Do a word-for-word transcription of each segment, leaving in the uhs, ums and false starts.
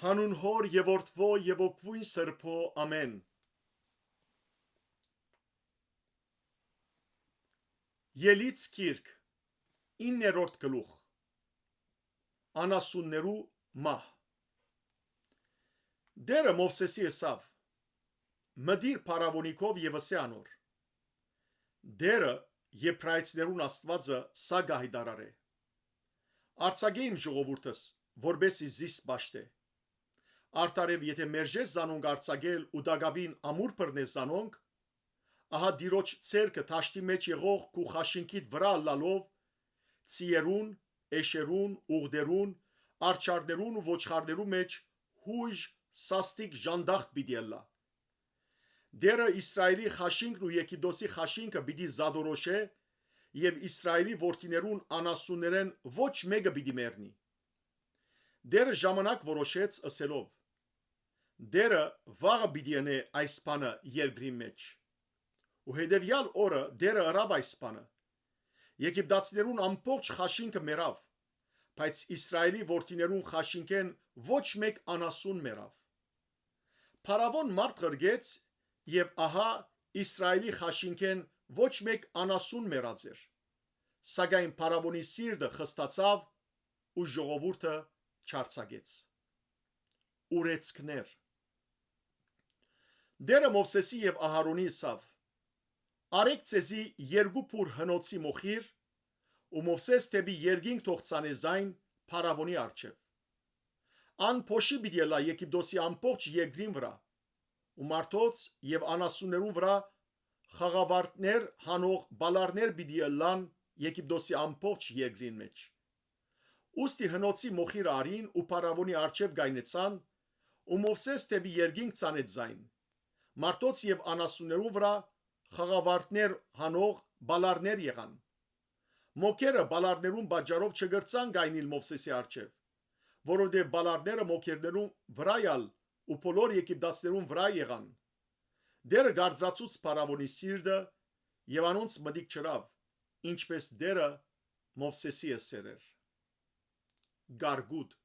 Հանուն Հօր եւ Որդւոյ եւ Ոգւոյն Սրբոյ, ամէն։ Ելից գիրք, իններորդ գլուխ։ Անասուններու մահ։ Տէրը Մովսէսի ըսաւ. «Մտիր փառաւոնի քով եւ ըսէ անոր. Տէրը, Եբրայեցիներուն Աստուածը սա կը յայտարարէ. արձակէ իմ ժողովուրդս, որպէս զի զիս պաշտէ։ Արդարեւ եթէ մերժես զանոնք արձակել ու տակաւին ամուր բռնես զանոնք, ահա Տիրոջ ձեռքը դաշտի մէջ եղող քու խաշինքիդ վրայ ըլլալով, ձիերուն, էշերուն, ուղտերուն, արջառներուն ու ոչխարներու մէջ յոյժ սաստիկ ժանդախտ պիտի ըլլայ։ Տէրը Իսրայէլի խաշինքն ու Եգիպտոսի խաշինքը պիտի զատորոշէ եւ Իսրայէլի որդիներուն անասուններէն ոչ մէկը պիտի մեռնի»։ Տէրը ժամանակ որոշեց ըսելով. «Տէրը վաղը պիտի ընէ այս բանը երկրին մէջ»։ Ու հետեւեալ օրը Տէրը ըրաւ այս բանը։ Եգիպտացիներուն ամբողջ խաշինքը մեռաւ, բայց Իսրայէլի որդիներուն խաշինքէն ոչ մէկ անասուն մեռաւ։ Փարաւոն մարդ ղրկեց եւ ահա Իսրայէլի խաշինքէն ոչ մէկ անասուն մեռած էր։ Սակայն փարաւոնի սիրտը խստացաւ ու ժողովուրդը չարձակեց։ Ուրեցքներ։ Տէրը Մովսէսի եւ Ահարոնի ըսաւ. «Արէք ձեզի երկու փուռ հնոցի մոխիր»։ Ու Մովսէս դէպի երկինք թող ցանէ զայն փարաւոնի առջեւ։ Ան փոշի պիտի ըլլայ Եգիպտոսի ամբողջ երկրին վրայ, ու մարդոց եւ անասուններուն վրայ խաղաւարտներ հանող պալարներ պիտի ըլլան Եգիպտոսի ամբողջ երկրին մէջ։ Ուստի հնոցի մոխիրը առին ու փարաւոնի առջեւ կայնեցան, ու Մովսէս դէպի երկինք ցանեց զայն։ Մարդոց եւ անասուններուն վրայ խաղաւարտներ հանող պալարներ եղան։ Մոքերը պալարներուն պատճառով չկրցան կայնիլ Մովսէսի առջեւ, որովհետեւ պալարները մոքերներուն վրայ ալ ու բոլոր եգիպտացիներուն վրայ եղան։ Տէրը կարծացուց փարաւոնի սիրտը եւ անոնց մտիկ չըրաւ, ինչպէս Տէրը Մովսէսի ըսեր էր։ Կարկուտ։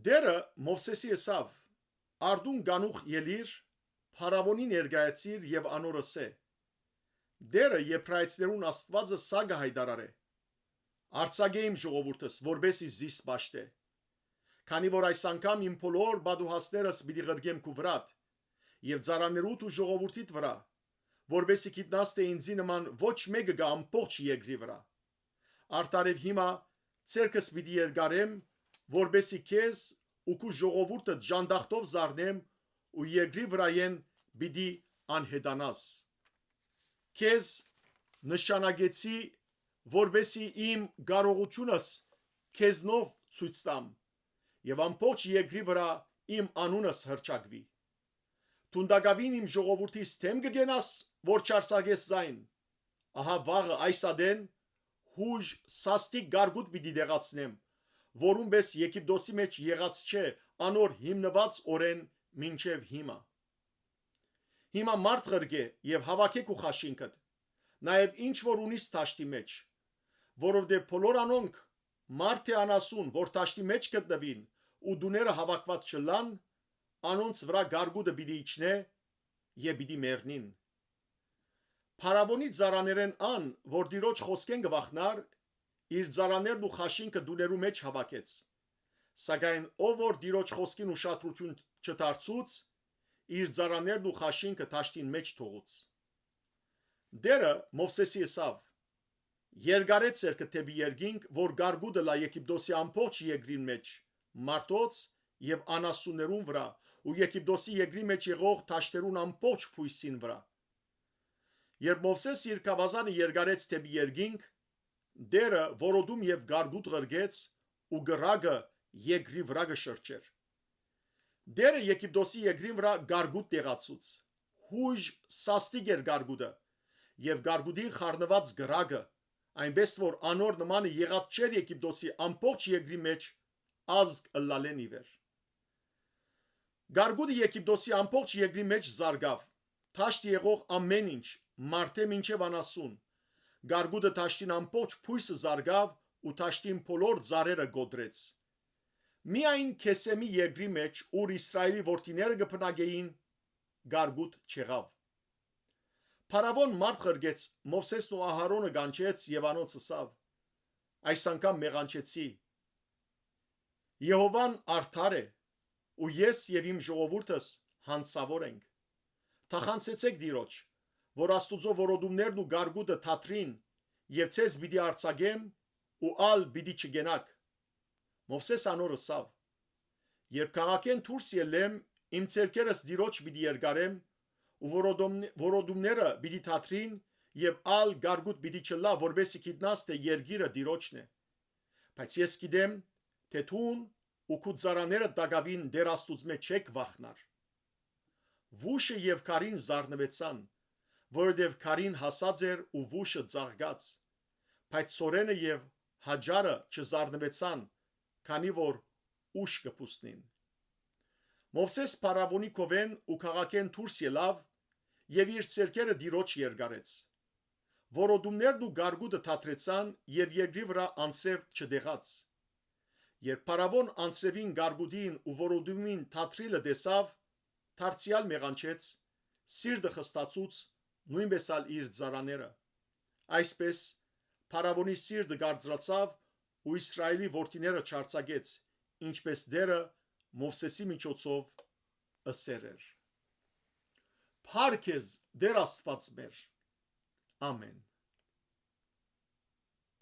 Տէրը Մովսէսի ըսաւ. «Արդուն կանուխ ելիր, փարաւոնին ներկայացիր եւ անոր ըսէ. Տէրը, Եբրայեցիներուն Աստուածը սա կը յայտարարէ. արձակէ իմ ժողովուրդս, որպէս զի զիս պաշտէ։ Քանի որ այս անգամ իմ բոլոր պատուհասներս պիտի ղրկեմ քու վրադ եւ ծառաներուդ ու ժողովուրդիդ վրայ, որպէս զի գիտնաս թէ ինծի նման ոչ մէկը կայ ամբողջ երկրի վրայ։ Արդարեւ հիմա ձեռքս պիտի երկարեմ, որպէս զի քեզ ու քու ժողովուրդդ ժանդախտով զարնեմ ու երկրի վրայէն պիտի անհետանաս։ Քեզ նշանակեցի, որպէս զի իմ կարողութիւնս քեզնով ցոյց տամ եւ ամբողջ երկրի վրայ իմ անունս հռչակուի։ Դուն տակաւին իմ ժողովուրդիս դէմ կը կենաս, որ չարձակես զայն։ Ահա վաղը այս ատեն յոյժ սաստիկ կարկուտ պիտի տեղացնեմ, որուն պէս Եգիպտոսի մէջ եղած չէ անոր հիմնուած օրէն մինչեւ հիմա։ Հիմա մարդ ղրկէ եւ հաւաքէ քու խաշինքդ, նաեւ ինչ որ ունիս դաշտի մէջ, որովհետեւ բոլոր անոնք, մարդ թէ անասուն, որ դաշտի մէջ գտնուին ու տուները հաւաքուած չըլլան, անոնց վրայ կարկուտը պիտի իջնէ եւ պիտի մեռնին։ Փարաւոնի ծառաներէն ան, որ Տիրոջ խօսքէն կը վախնար, իր ծառաներն ու խաշինքը տուներու մէջ հաւաքեց։ Սակայն ով որ Տիրոջ խօսքին ուշադրութիւն չդարձուց, իր ծառաներն ու խաշինքը դաշտին մէջ թողուց։ Տէրը Մովսէսի ըսաւ. «Երկարէ ձեռքը դէպի երկինք, որ կարկուտ ըլլայ Եգիպտոսի ամբողջ երկրին մէջ, մարդոց եւ անասուններուն վրայ ու Եգիպտոսի երկրի մէջ եղող դաշտերուն ամբողջ բոյսին վրայ»։ Երբ Մովսէս իր գաւազանը երկարեց դէպի երկինք, Տէրը որոտում եւ կարկուտ ղրկեց ու կրակը երկրի վրայ կը շրջէր։ Տէրը Եգիպտոսի երկրին վրայ կարկուտ տեղացուց։ Յոյժ սաստիկ էր կարկուտը եւ կարկուտին խառնուած կրակը, այնպէս որ անոր նմանը եղած չէր Եգիպտոսի ամբողջ երկրի մէջ ազգ ըլլալէն ի վեր։ Կարկուտը Եգիպտոսի ամբողջ երկրի մէջ զարկաւ։ Դաշտը եղող ամէն ինչ, մարդէ մինչեւ անասուն, կարկուտը դաշտին ամբողջ բոյսը զարկաւ ու դաշտին բոլոր ծառերը կոտրեց։ Միայն Քեսեմի երկրի մէջ, ուր Իսրայէլի որդիները կը բնակէին, կարկուտ չեղաւ։ Փարաւոն մարդ ղրկեց, Մովսէսն ու Ահարոնը կանչեց եւ անոնց ըսաւ. «Այս անգամ մեղանչեցի։ Եհովան արդար է, ու ես եւ իմ ժողովուրդս յանցաւոր ենք։ Թախանցեցէք Տիրոջ, որ Աստուծոյ որոտումներն ու կարկուտը դադրին, եւ ձեզ պիտի արձակեմ ու ալ պիտի չկենաք»։ Մովսէս անոր ըսաւ. «Երբ քաղաքէն դուրս ելլեմ, իմ ձեռքերս Տիրոջ պիտի երկարեմ ու որոտում-, որոտումները պիտի դադրին եւ ալ կարկուտ պիտի չըլլայ, որպէս զի գիտնաս թէ երկիրը Տիրոջն է։ Բայց ես գիտեմ թէ դուն ու քու ծառաներդ տակաւին Տէր Աստուծմէ չէք վախնար»։ Վուշը եւ քարին զարնուեցան, որովհետեւ քարին հասած էր ու վուշը ծաղկած, բայց ցորենը եւ հաճարը չզարնուեցան, քանի որ ուշ կը բուսնին։ Մովսէս Փարաւոնի քովէն ու քաղաքէն դուրս ելաւ եւ իր ձեռքերը Տիրոջ երկարեց։ Որոտումներն ու կարկուտը դադրեցան եւ երկրի վրայ անձրեւ չտեղաց։ Երբ Փարաւոն անձրեւին, կարկուտին ու որոտումին դադրիլը տեսաւ, դարձեալ մեղանչեց, սիրտը խստացուց, նոյնպէս ալ իր ծառաները։ Այսպէս, Փարաւոնի սիրտը կարծրացաւ ու Իսրայէլի որդիները չարձակեց, ինչպէս Տէրը Մովսէսի միջոցով ըսեր էր։ Փառք քեզ, Տէր Աստուած մեր։ Ամէն։